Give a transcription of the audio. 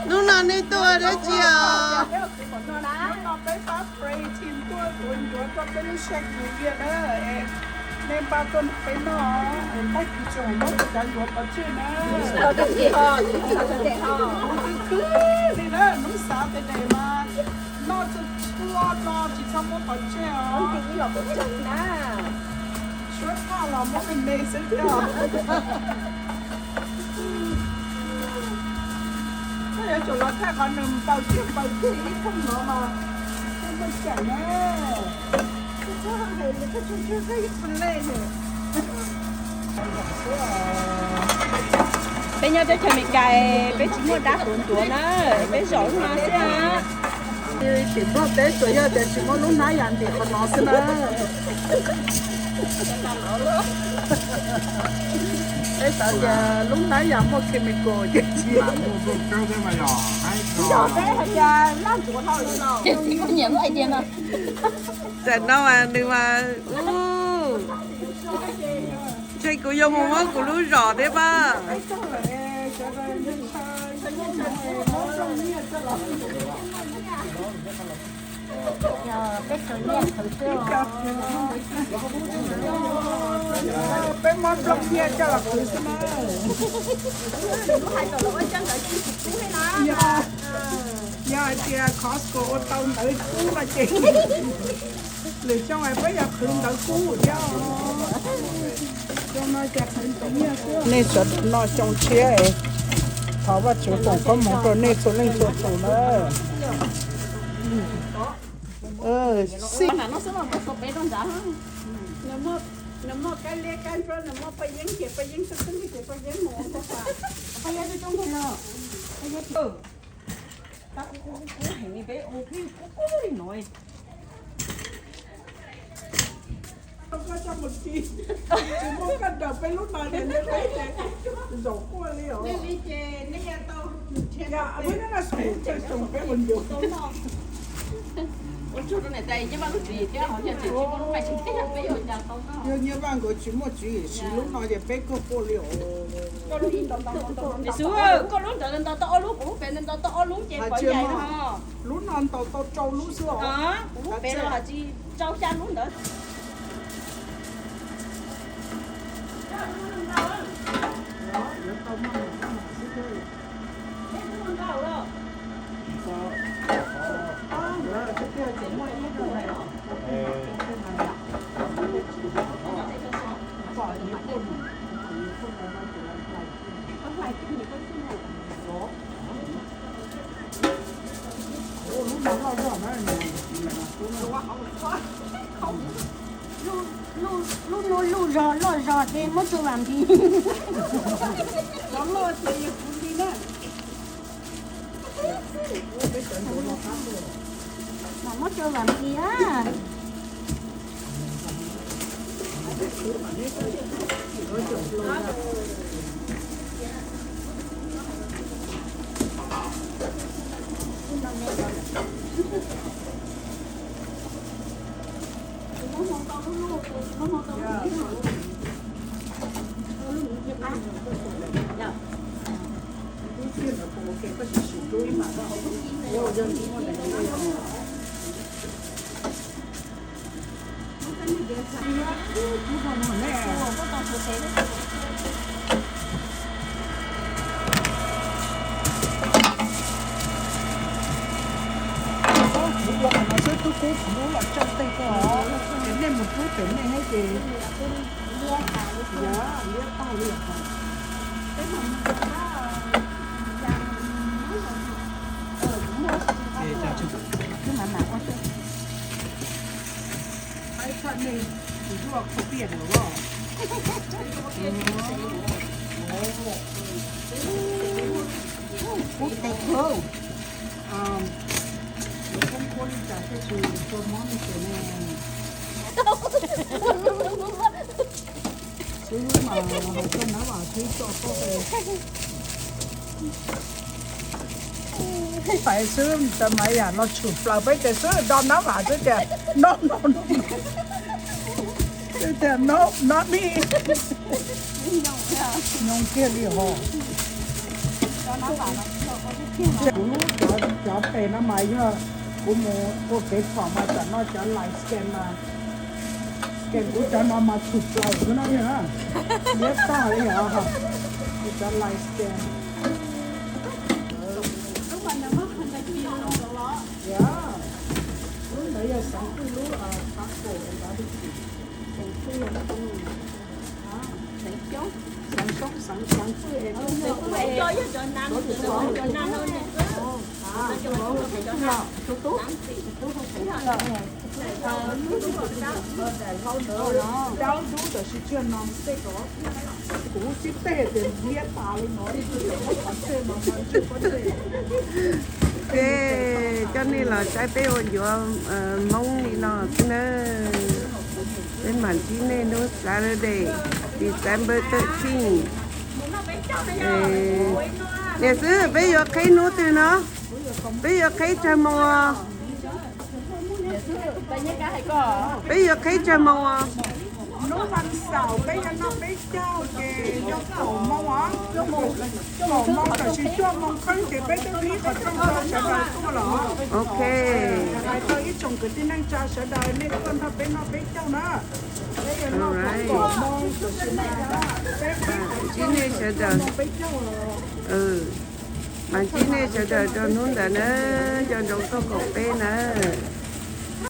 Hnub no nej tuaj dab tsi os? Hnub no peb pab prayer team tuaj tuav ncuav rau peb lub sij hawm viaj na. Nej npaj tuaj nrog peb noj, tag kis tseem muab cov ncuav pov tseg na. Ua twb twb li na, hnub Saturday mas noj txhua txhua no tsis txhob muab pov tseg os. Suab tag los muab me me xwb thiab. Koj yuav tsum los thaij qhov nws npaws kiag npaws kiag ib thooj no mas koj muaj cai na. Peb nyob teb chaws Amelikas, peb tsis muaj dab tuav ncuav na, peb zaum hnub no xwb. Tsis muaj, peb tsuas yog tias tsis muaj lub hnab yas ntim qhov no xwb na. Peb xav tias lub hnab yas muaj chemical ces tsis. Ces txiv kuv nyiam lub idea no. Tam no mas nws mas, u, ntshe kuv yuav mus muab kuv lub zos thiab pab. Peb muab nplooj nyiaj coj los qhwv xwb na. Yog hais tias Costco ua tau ntawv kub no ces lwm xyoo peb yuav qhwv ntawv kub thiab. Nej sawv daws noj xyoo tshiab, thov Vajtswv foom koob hmoov rau nej txhua leej txhua tus na. Tsis muaj koj nrog peb lub no ces neb zaum quaj li os. Yog nyiaj vaj nkaus tsis muaj tswv yim siv lub no ces peb kawg quaj li os. Xwb, koj lub ntawd ntaus tau ob lub, kuv lub pem ntaus tau ob lub ces pov ncaim no. Lub no ntaus tau rau lub xwb os. Kuv lub pem los tsis rau xya lub ntawd. Lub no luj zog loj zog ces muab tso vam npis. Mam muab tso vam npis a. Kuv ua qhov no xwb twb kub kuv lub los tsaug tej koj, ces nej mus rub pem nej thiab ces liab tag li os. Ib tshaj nej tsis zuaj khaub piaj lawm los. Kub tes kawg. Yuav poob kub li cas thiaj tsis tso mob nej tes ne. Xwb mas hais txog nab vam xwb tso koj. Fais xwb tas mas yam los tshwm plaws peb tes xwb do nab vam xwb tias no no no. Tias no, not me. Nyob kiag li hos. Kuv lub cov, cov tes no mas yog kuv mus ua kev phom mas tam no cov live scan mas, scan kuv cov no mas tshum plaws xwb no yog na. Liab tag li os. Kuv cov live scan. Yog, lub ntawd yog Xeev Pwj lub taco and barbecue. Xeev Pwj, Xeev Pwj, Xeev Pwj, Xeev Pwj. Dawb dub tab sis tsis yog no xwb os. Kuv sib teg tias liab tas li no, ib tug muab qhov tseg mas mas ntsej pob tseg. Ces coj nej los saib peb ua ncuav Hmoob li no xwb na. Peb mam ntsib nej hnub Saturday, December thirteen. Niam xwb, peb yuav qheb hnub twg no? Peb yuav qheb tsawg moos os? Peb yuav qheb tsawg moos os? Hnub vas xaum peb yuav noj peb caug ces yog kaum moos os. Kaum moos tam sis cuaj moos kheeb ces peb twb qhib qhov rooj rau sawv daws tuaj los. Ok. Hais rau ib tsoom kwv tij neej tsa sawv daws nej tuaj nrog peb noj peb caug na. Peb yuav noj kaum moos tam sis mas peb qhib qhov rooj rau sawv daws tuaj noj peb caug. Mas ntsib nej sawv daws rau hnub ntawd na, nco ntsoov tuaj kaum peb na.